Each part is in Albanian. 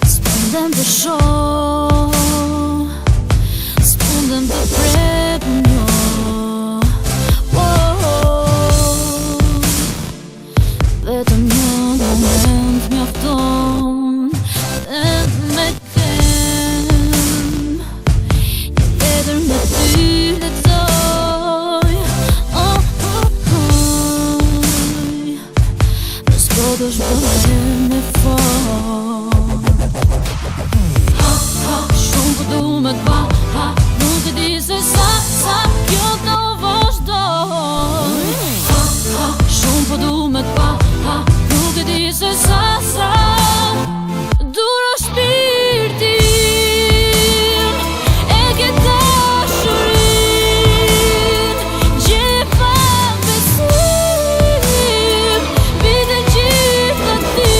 S'mundem të shoh S'mundem të prek një oh, oh. Vetëm një moment mjafton Dhe me kem Një letër me ty lexoj oh, oh, oh. Në s'po bëhem e fort Ha, ha, shumë po du me t'pa Ha, nuk e di se sa, sa kjo do vazhdoj Ha, ha, shumë po du me t'pa Ha, nuk e di se sa, sa Duro shpirtin E ke dashurin Gje pa besim Mbi të gjitha ti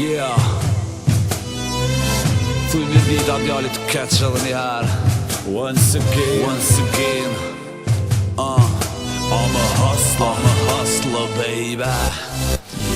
Yeah Thuj mi vita djalit keq edhe një herë Once again Once again I'm a hustler I'm a hustler baby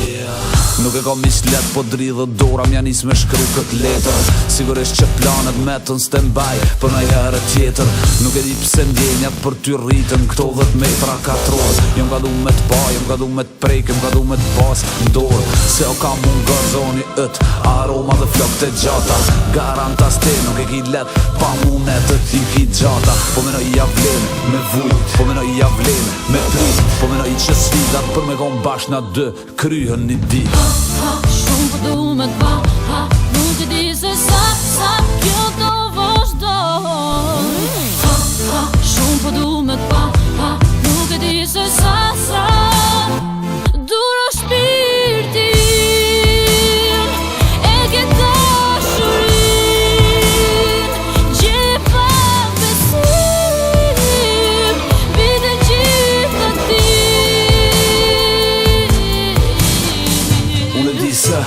Yeah Nuk e kam mis let, po dridhët dora Mja nis me shkru këtë letër Sigurisht që planet metën stand-by Për në herë tjetër Nuk e di pse ndjenjat për ty rritën Këto 10 metra katror Jom ka du me t'pa, jom ka du me t'prek Jom ka du me t'pas n'dorë Se o ka mungon zoni yt Aroma dhe flok të gjata Garantas ti nuk e ki let Pa mu netët i ki gjata Po menoj ja vlen me vujt Po menoj ja vlen me prit Po menoj që sfidat për me kon bash na dy Kryhen një dit Ha, shumë po du me t'pa Ha, nuk e di se sa, sa kjo do vazhdoj Ha, ha, shumë po du me t'pa Ha, nuk e di se sa, sa Duro shpirtin E ke dashurin Gje pa besim Mbi të gjitha ti Unë e di se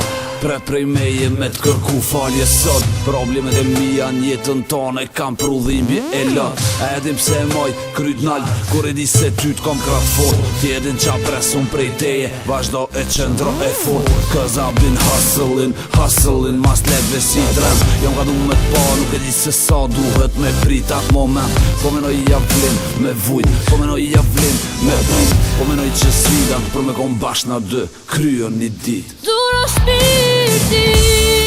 pre prej meje me të kërku falje sot Problemet e mia në jetën tonë e kam pru dhimbje e lot A e din pse e moj kryt nalt Kur e di se ty t'kom krah fort Ti e din qa presun prej teje Vazhdo e qëndro e fort Cause I've been hustling, hustling Mas leve si dren Jom ka du me t'pa, nuk e di se sa duhet me prit atë moment Po menoj ja vlen me vujt Po menoj ja vlen me prit Po menoj që sfidat për me kon bash na dy Kryen një dit Duro shpirtin.